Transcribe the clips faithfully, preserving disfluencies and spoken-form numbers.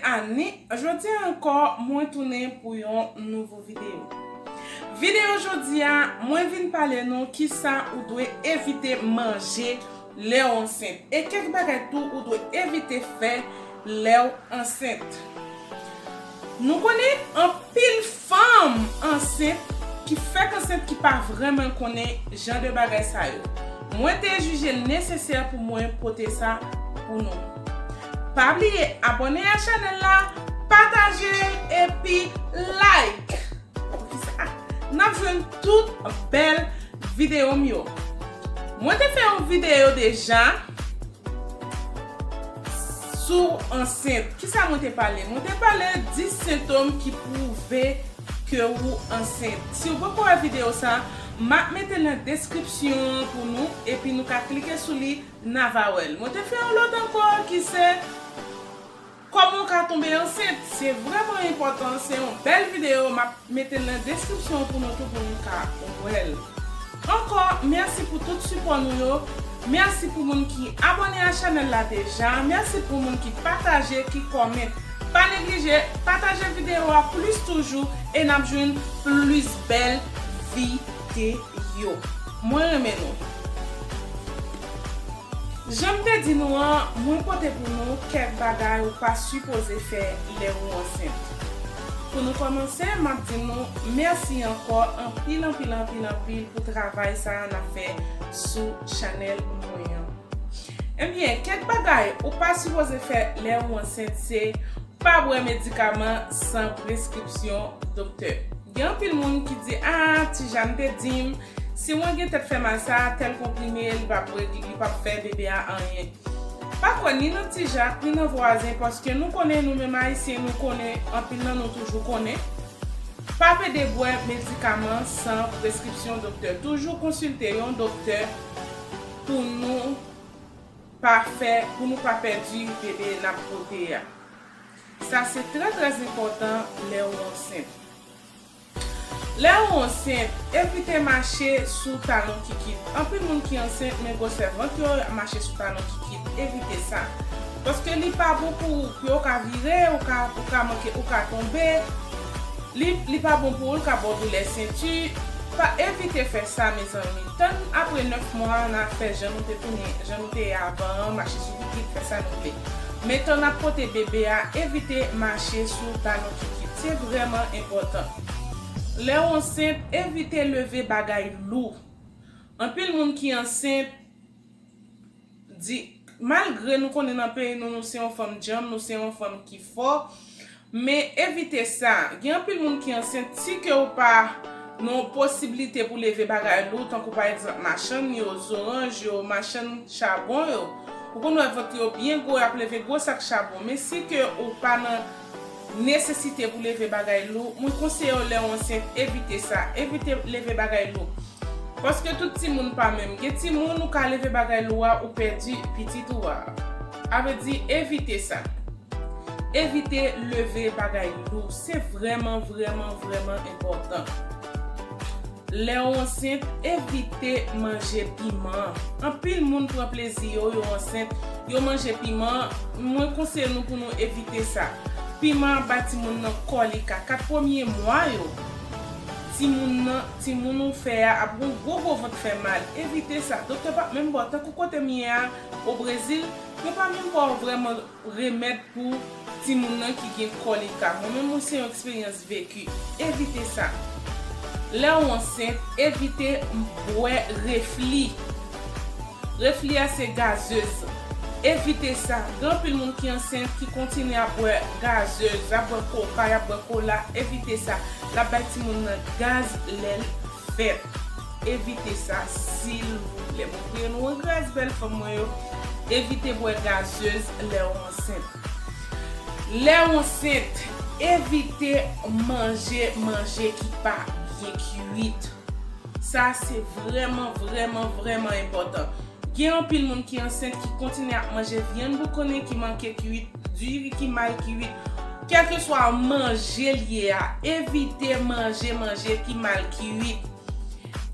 Annie, jodi a ankò, mwen tounen pou yon nouvo videyo. Videyo jodi a, mwen vin pale nou kisa ou dwe evite manje lè w ansent. E kèk bagay tou ou dwe evite fè lè w ansent. Nou konnen anpil fanm ansent ki fèk ansent ki pa vrèman konnen jan de bagay sa yo. Mwen te jije l nesesè pou mwen pote sa pou nou. Pa bliye abòne a chanèl la, pataje l epi like. Poukisa? N ap jwenn tout bèl videyo m yo. Mwen te fè yon videyo deja sou ansent. Kisa mwen te pale? Mwen te pale dis sentòm ki pwouve ke ou ansent. Si w poko wè videyo sa, m ap mete l nan deskripsyon an pou nou, epi nou ka klike sou li, n a va wè l. Mwen te fè yon lòt ankò ki se kòman w ka tonbe ansent. Se vrèman enpòtan, se yon bèl videyo, m ap mete l nan deskripsyon pou nou tou pou nou ka wè l. Ankò, mèsi pou tout sipò nou yo. Mèsi pou moun ki abòne a chanèl la deja. Mèsi pou moun ki pataje, ki kòmante. Pa neglije pataje videyo a plis toujou e n ap jwenn plis bèl videyo. Mwen renmen nou. Jan m te di nou an, mwen pote pou nou kèk bagay ou pa sipoze fè lè ou ansent. Pou nou kòmanse, m ap di nou mèsi ankò anpil, anpil, anpil, anpil pou travay sa a n ap fè sou chanèl mwen an. Ebyen, kèk bagay ou pa sipoze fè lè ou ansent se pa bwè medikaman san preskripsyon doktè. Gen anpil moun ki di, "A, Tija, m te di m, si mwen gen tèt fè mal sa, tèl konprime, li p ap, li p ap fè bebe a anyen." Pa kwè ni nan Tija, ni nan vwazen, paske nou konnen, nou menm Ayisyen, nou konnen, anpil nan nou toujou konnen. Pa pede bwè medikaman san preskripsyon doktè. Toujou konsilte yon doktè pou nou pa fè, pou nou pa pèdi bebe n ap pote a. Sa se trè, trè enpòtan lè ou ansent. Lè ou ansent, evite mache sou talon kikit. Anpil moun ki ansent, men gwosè vant yo ap mache sou talon kikit. Evite sa. Paske li pa bon pou ou, pye w ka vire, ou ka, ou ka manke, ou ka tonbe. Li, li pa bon pou ou, l ka ba w doulè senti. Pa evite fè sa, mezanmi. Tann apre nèf mwa, n a fè jan nou te tounen, jan nou te ye avan an, mache sou kikit, fè sa nou vle. Men tan n ap pote bebe a, evite mache sou talon kikit. Se vrèman enpòtan. Lè w ansent, evite leve bagay lou. Anpil moun ki ansent di, malgre nou konnen nan peyi nou, nou se yon fanm djanm, nou se yon fanm ki fò, men evite sa. Gen anpil moun ki ansent, si ke w pa nan yon posiblite pou leve bagay lou, tankou pa egzanp machann yo, zoranj yo, machann chabon yo, ou konn wè vant yo byen gwo, y ap leve gwo sak chabon. Men si ke ou pa nan nesesite pou leve bagay lou, mwen konseye w lè w ansent, evite sa. Evite leve bagay lou. Paske tout timoun pa menm. Gen timoun ou ka leve bagay lou a, ou pèdi pitit ou a. A vle di, evite sa. Evite leve bagay lou. Se vrèman, vrèman, vrèman enpòtan. Lè w ansent, evite manje piman. Anpil moun pran plezi yo, yo ansent, yo manje piman. Mwen konseye nou pou nou evite sa. Piman ap bay timoun nan kòlika. Kat premye mwa yo, timoun nan, timoun ou fè a ap gon gwo gwo vant fè mal. Evite sa. Doktè p ap menm ba w, tankou kote m ye a, o Brezil, yo pa menm ba w vrèman remèd pou timoun nan ki gen kòlika. Mwen menm, mwen se yon eksperyans veki. Evite sa. Lè w ansent, evite bwè refli. Refli a se gazez. Evite sa. Gen anpil moun ki ansent ki kontinye ap bwè gazez, ap bwè koka, y ap bwè kola. Evite sa. L ap bay timoun nan gaz lè l fèt. Evite sa, silvouplè. Mwen priye nou an gras, bèl fanm mwen yo. Evite bwè gazez lè w ansent. Lè w ansent, evite manje manje ki pa byen kuit. Sa se vrèman, vrèman, vrèman enpòtan. Gen anpil moun ki ansent ki kontinye ap manje vyann boukannen ki manke kuit, diri ki mal kuit. Kèlkeswa manje l ye a, evite manje manje ki mal kuit.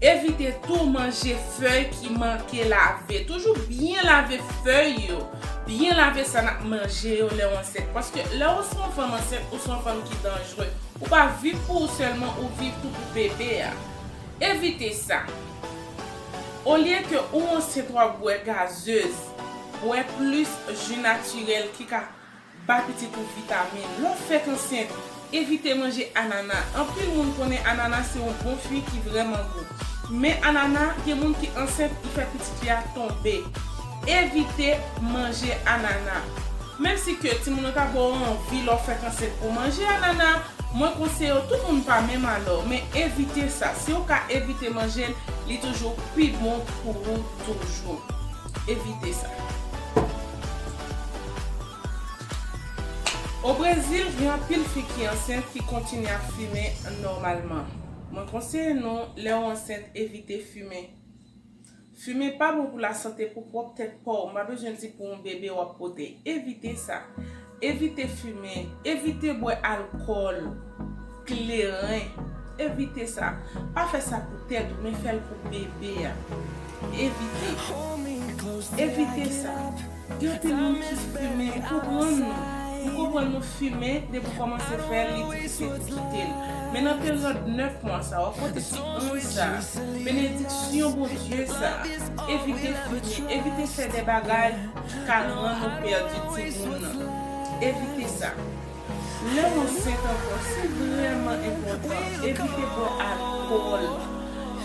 Evite tou manje fèy ki manke lave. Toujou byen lave fèy yo. byen lave sa n ap manje yo lè w ansent. Paske lè w se yon fanm ansent, ou se yon fanm ki danjre. Ou pa viv pou ou sèlman, ou viv tou pou bebe a. Evite sa. Olye ke ou ansent w ap bwè gazez, bwè plis ji natirèl ki ka ba pitit ou vitamin. Lè w fèk ansent, evite manje anana. Anpil moun konnen anana se yon bon fwi ki vrèman gou. Men anana, gen moun ki ansent, li fè pitit li a tonbe. Evite manje anana. Menm si ke timoun nan ta ba w anvi lè w fèk ansent pou manje anana, mwen konseye w, tout moun pa menm alò, men evite sa. Si w ka evite manje l, li toujou pi bon pou ou toujou. Evite sa. O Brezil, gen anpil fi ki ansent ki kontinye ap fimen nòmalman. Mwen konseye nou, lè w ansent, evite fimen. Fimen pa bon pou lasante, pou pwòp tèt pa w. M pa bezwen di pou yon bebe w ap pote. Evite sa. Evite fimen. Evite bwè alkòl, kleren. Evite sa. Pa fè sa pou tèt ou, men fè l pou bebe a. Evite. Evite sa. Gen anpil moun ki fimen, m konprann nou. M konprann nou fimen, depi w kòmanse fè l, li difisil pou kite l. Men nan peryòd nèf mwa sa, w ap pote ti anj sa, benediksyon Bondye sa, evite fimen, evite fè de bagay ki ka rann ou pèdi timoun nan. Evite sa. Lè w ansent ankò, se vrèman enpòtan. Evite bwè alkòl.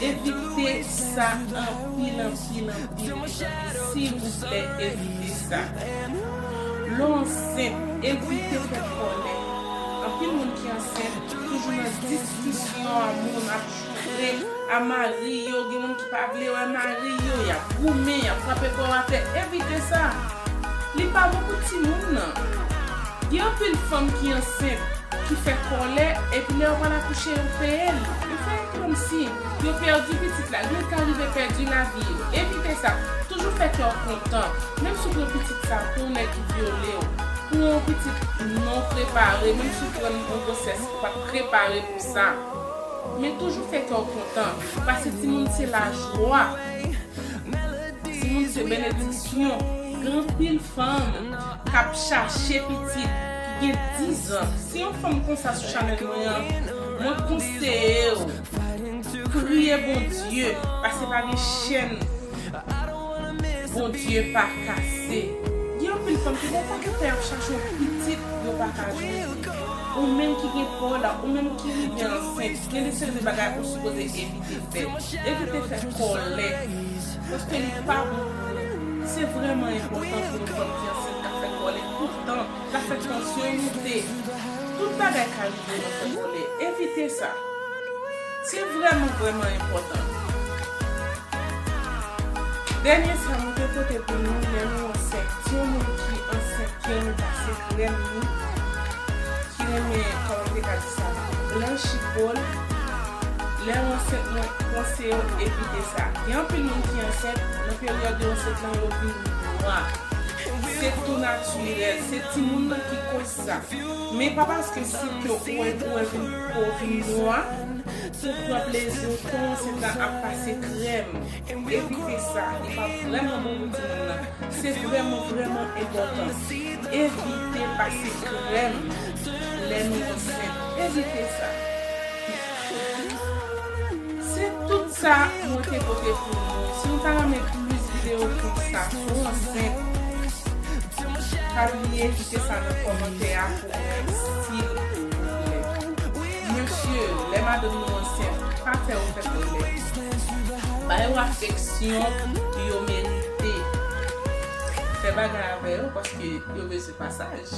Evite sa anpil, anpil, anpil, mezanmi. Silvouplè, evite sa. Lè w ansent, evite fè kòlè. Anpil moun ki ansent toujou nan diskisyon a moun, ap joure a mari yo, gen moun ki pa vle wè mari yo, y ap goumen, y ap frape kò atè. Evite sa. Li pa bon pou timoun nan. Gen anpil fanm ki ansent, ki fè kòlè, epi lè yo pral akouche, yo peye l. Yo fè kòmsi yo pèdi pitit la. Gen ka rive pèdi lavi yo. Evite sa. Toujou fè kè w kontan. Menm si w pran pitit sa pou yon nèg ki vyole w, pou yon pitit non prepare, menm si w pran yon gwosès ou pa t prepare pou sa. Men toujou fè kè w kontan, paske timoun se lajwa. Timoun se benediksyon. Gen anpil fanm k ap chache pitit ki gen diz an. Si yon fanm konsa sou chanèl mwen an, mwen konseye w, priye Bondye, paske pa gen chèn Bondye pa kase. Gen anpil fanm ki gen pakèt tan y ap chache yon pitit yo pa ka jwenn. Ou menm ki gen pa w la, ou menm ki rive ansent, gen de seri de bagay ou sipoze evite fè. Evite fè kòlè. Paske li pa bon pou ou. Se vrèman enpòtan pou yon fanm ki ansent ka fè kòlè. Poutan, l ap fè tansyon moute. Tout bagay ka rive nan fè kòlè. Evite sa. Se vrèman, vrèman enpòtan. Dènye sa mwen te pote pou nou, lè nou ansent. Si yon moun ki ansent, ki renmen pase krèm li, ki renmen, kòman m te ka di sa, blanchi po l, lè w ansent, mwen konseye w evite sa. Gen anpil moun ki ansent, nan peryòd yo ansent lan, yo vin nwa. Se tou natirèl, se timoun nan ki koz sa. Men pa paske si ke ou wè, ou wè vin, po w vin nwa, pou pran plezi w, tan w ansent lan ap pase krèm. Evite sa, li pa vrèman bon pou timoun nan. Se vrèman, vrèman enpòtan. Evite pase krèm lè nou ansent. Evite sa. Se tout sa mwen te pote pou nou. Si nou ta renmen plis videyo konsa sou ansent, pa bliye kite sa nan kòmantè a pou mwen, silvouplè. Mesye, lè madanm nou ansent, pa fè yo fè kòlè. Ba yo afeksyon yo merite. Fè bagay avè yo paske yo bezwen pasaj.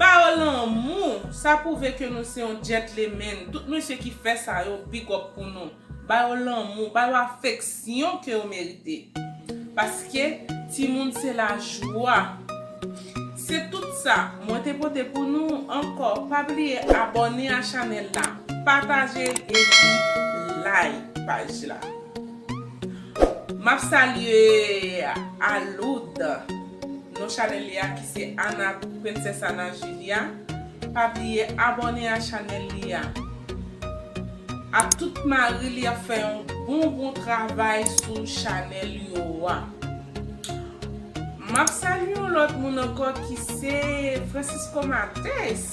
Ba yo lanmou, sa pwouve ke nou se yon gentleman. Tout mesye ki fè sa yo, big up pou nou. Ba yo lanmou, ba yo afeksyon ke yo merite. Paske timoun se lajwa. Se tout sa mwen te pote pou nou ankò. Pa bliye abòne a chanèl la, pataje l epi like paj la. M ap salye Aloud, non chanèl li a ki se Ana, Princess Ana Julia. Pa bliye abòne a chanèl li a. Ak tout mari li ap fè yon bon, bon travay sou chanèl yo a. Ap salye yon lòt moun ankò ki se Francisco Mates,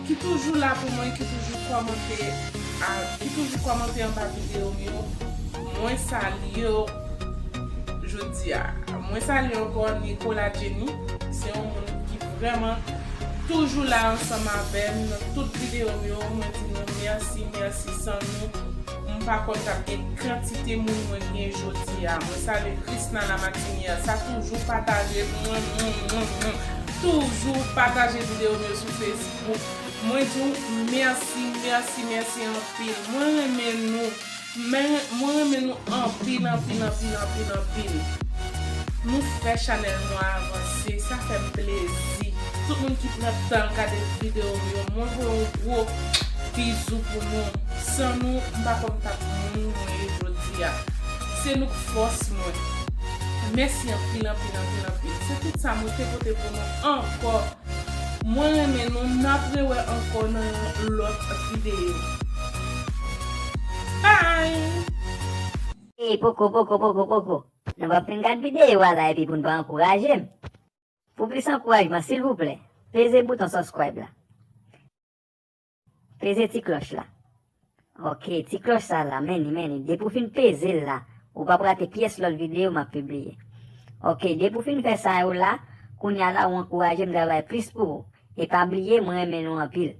ki toujou la pou mwen, ki toujou kòmante, a, ki toujou kòmante anba videyo m yo. Mwen salye w jodi a. Mwen salye ankò Nicolas Jenny. Se yon moun ki vrèman toujou la ansanm avè m nan tout videyo m yo. Mwen di nou mèsi, mèsi. San nou, m pa konn t ap gen kantite moun mwen gen jodi a. Mwen salye Krisna Lamatinière. Sa toujou pataje, mwen, mwen, mwen, mwen. Toujou pataje videyo m yo sou Facebook. Mwen di w mèsi, mèsi, mèsi anpil. Mwen renmen nou. Men, mwen renmen nou anpil, anpil, anpil, anpil, anpil. Nou fè chanèl nou avanse, sa fè m plezi. Tout moun ki pran tan l gade videyo m yo, mwen voye yon gwo bizou pou nou. San nou, m pa konn t ap moun mwen ye jodi a. Se nou k fòs mwen. Mèsi anpil, anpil, anpil, anpil. Se tout sa mwen te pote pou nou ankò. Mwen renmen nou, n ap rewè ankò nan yon lòt videyo. Bye! Ey, poko, poko, poko, poko. Nou p ap fin gad videyo a la epi pou n pa ankouraje m. Pou plis ankourajman, silvouplè, peze bouton subscribe la. Peze ti klòch la. Ok, ti klòch sa la, men li, men li. Depi w fin peze l la, ou p ap rate pyès lòt videyo m ap pibliye. Ok, depi w fin fè sa yo la, kounye a la ou ankouraje m travay plis pou ou. E pa bliye, mwen renmen nou anpil.